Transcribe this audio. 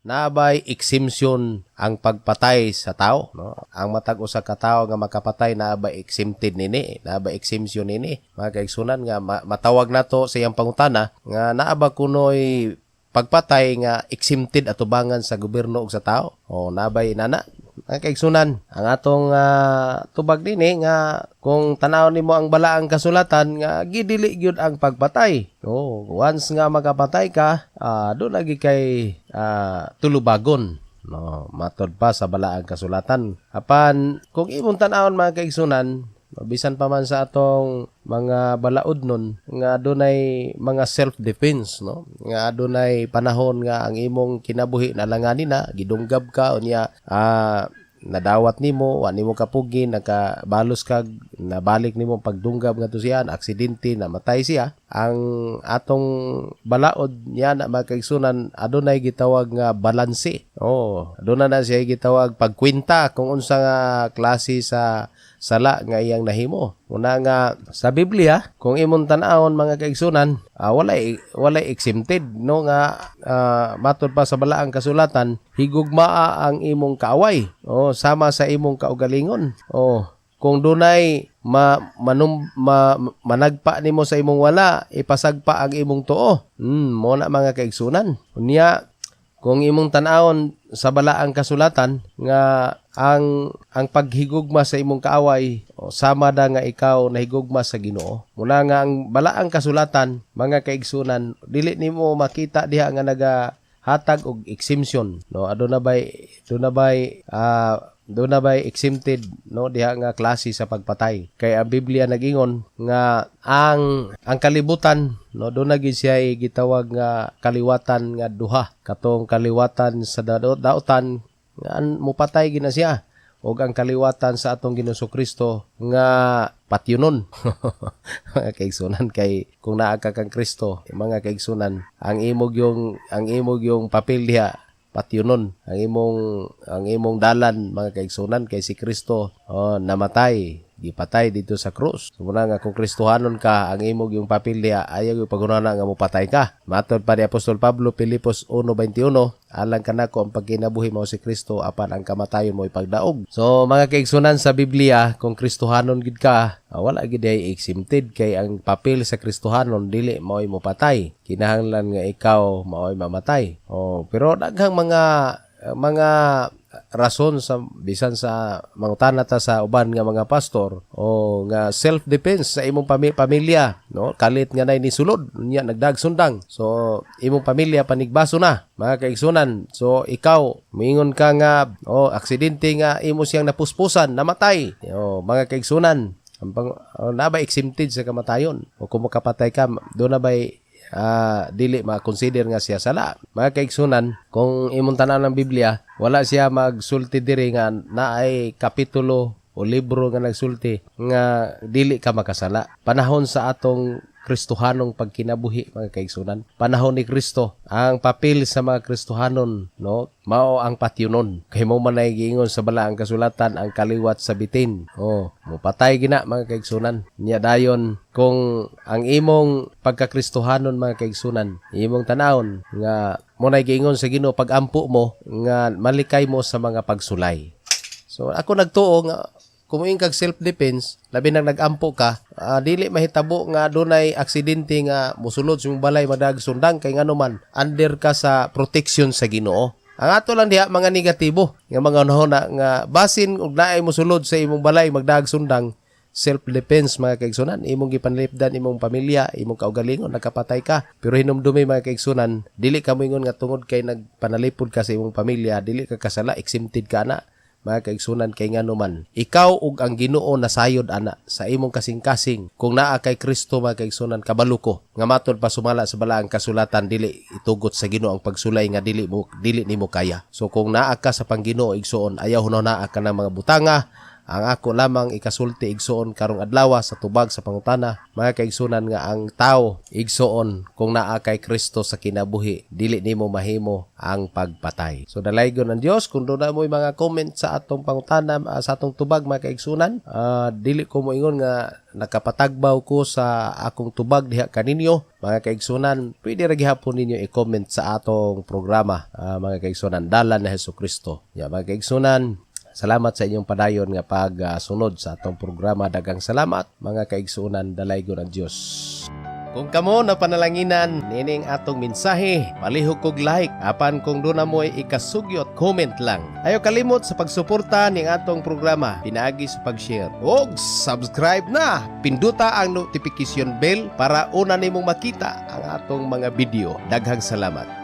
Naabay exemption ang pagpatay sa tao, no? Ang matag usa ka tawo nga makapatay, naabay exempted nini, naabay exemption nini, mga kaigsunan, nga matawag nato sa iyang pangutana nga naa ba kunoy pagpatay nga exempted atubangan sa gobyerno ug sa tao o naabay nana. Mga kaigsunan, ang atong tubag dinhi nga kung tan-awon nimo ang Balaang Kasulatan nga gidili gyud ang pagpatay. Oh, once nga makapatay ka, doon lagi kay tulubagon. No, matod pa sa Balaang Kasulatan. Apan kung imong tan-awon, mga kaigsunan, bisan pa man sa atong mga balaod nun nga adunay mga self defense, no, nga adunay panahon nga ang imong kinabuhi nalanganin na, gidunggab ka, unya nadawat nimo, wa nimo kapugin, nakabalos kag nabalik nimo pagdunggab ngadto siya, aksidente, namatay siya. Ang atong balaod niya na, mga kaigsunan, adunay gitawag nga balanse. Oh, aduna na siya gitawag pagkwenta kung unsa nga klase sa sala nga iyang nahimo. Una nga sa Biblia, kung imong tan-awon, mga kaigsunan, walay walay exempted, no, nga matod pa sa Balaang Kasulatan, higugmaa ang imong kaaway. Oh, sama sa imong kaugalingon. Oh, kung dunay ma, manum, ma, managpa nimo sa imong wala, ipasagpa ang imong tuo. Mo na, mga kaigsunan. Unya kung imong tan-awon sa Balaang Kasulatan nga ang paghigugma sa imong kaaway o sama da nga ikaw nahigugma sa Ginoo. Muna nga ang Balaang Kasulatan, mga kaigsunan, dili nimo makita diha nga naga hatag og exemption, no? Aduna bay exempted, no, diha nga klase sa pagpatay, kay ang Biblia nagingon nga ang kalibutan, no, doon na gid siya gitawag nga kaliwatan nga duha, katong kaliwatan sa dautan nga mupatay gina siya ug ang kaliwatan sa atong Ginoong Kristo nga patyunon, mga kaigsunan, kay kung naa ka kang Kristo, mga kaigsunan, ang imong yung papel diha, patyunon ang imong dalan, mga kaigsunan, kay si Kristo, oh, namatay, gipatay dito sa krus. So muna nga kung Kristohanon ka, ang imong yung papel diha, ayaw yung pagunana nga mopatay ka. Matod pa ni Apostol Pablo, Filipos 1:21, alang kanako ang pagkinabuhi mao si Kristo, apan ang kamatayon mo ipagdaog. So mga kaigsunan, sa Biblia, kung Kristohanon gid ka, wala gid ay exempted, kay ang papel sa Kristohanon dili mao'y mopatay. Kinahanglan nga ikaw mao'y mamatay. Oh, pero daghang mga rason sa bisan sa mangutana ta sa uban nga mga pastor o nga self defense sa imong pamilya, no, kalit nga nay nisulod, unya nagdag sundang, so imong pamilya panigbaso na, mga kaigsunan. So ikaw moingon ka nga, oh, aksidente nga imo siyang napuspusan, namatay. Oh, mga kaigsunan, ang pang, oh, na ba exempted sa kamatayon o kung makapatay ka, do na ba'y dili ma-consider nga siya sala? Mga kaigsunan, kung imong tan ng Biblia, wala siya magsulti diri nga naay kapitulo o libro nga nagsulti nga dili ka makasala. Panahon sa atong Kristohanong pagkinabuhi, mga kaigsunan. Panahon ni Kristo, ang papel sa mga Kristohanon, no, mao ang patyunon. Kay mo man ay giingon sa Balaang Kasulatan ang kaliwat sa bitin. Oh, mopatay gina, mga kaigsunan. Nya dayon kung ang imong pagkakristohanon, mga kaigsunan, imong tanawon nga mo nay giingon sa Ginoo, pag-ampo mo nga malikay mo sa mga pagsulay. So ako nagtuo nga kung moingon kag self defense, labi nang nag-ampo ka, dili mahitabo nga dunay aksidente nga musulod sa imong balay, madag sundang, kay ngano man under ka sa protection sa Ginoo. Ang ato lang diha mga negatibo nga mga hunahuna nga basin og naay musulod sa imong balay, magdag sundang, self defense, mga kaigsunan, imong gipanlipdan imong pamilya, imong kaugalingon, nagkapatay ka. Pero hinumdumi, mga kaigsunan, dili ka moingon nga tungod kay nagpanalipod ka sa imong pamilya, dili ka kasala, exempted ka na, mga kaigsunan, kay ngano man ikaw ug ang Ginoo nasayod ana sa imong kasing-kasing. Kung naa kay Kristo, mga kaigsunan, kabalo ko nga matod pa sumala sa Balaang Kasulatan, dili itugot sa Ginoo ang pagsulay nga dili nimo kaya. So kung naa ka sa pangginoo, igsuon, ayaw hunahunaa ka ng mga butanga. Ang ako lamang ikasulti, igsuon, karong adlaw sa tubag sa pangutana, mga kaigsunan, nga ang tao, igsuon, kung naa kay Kristo sa kinabuhi, dili nimo mahimo ang pagpatay. So dalaygon ang Dios. Kung doon mo mga comment sa atong pangutana, sa atong tubag, mga kaigsunan, dili ko moingon nga nakapatagbaw ko sa akong tubag diha kaninyo, mga kaigsunan. Pwede ra gihapon ninyo i-comment sa atong programa, mga kaigsunan, Dalan na Hesus Kristo. Ya, mga kaigsunan, salamat sa inyong padayon nga pagsunod sa atong programa. Daghang salamat, mga kaigsunan. Dalaygon ang Dios. Kung kamo na panalanginan nining atong mensahe, palihog kog like. Apan kung duna mo'y ikasugyot, comment lang. Ayaw kalimot sa pagsuporta ning atong programa pinaagi sa pag-share. Og subscribe na. Pinduta ang notification bell para una nimong makita ang atong mga video. Daghang salamat.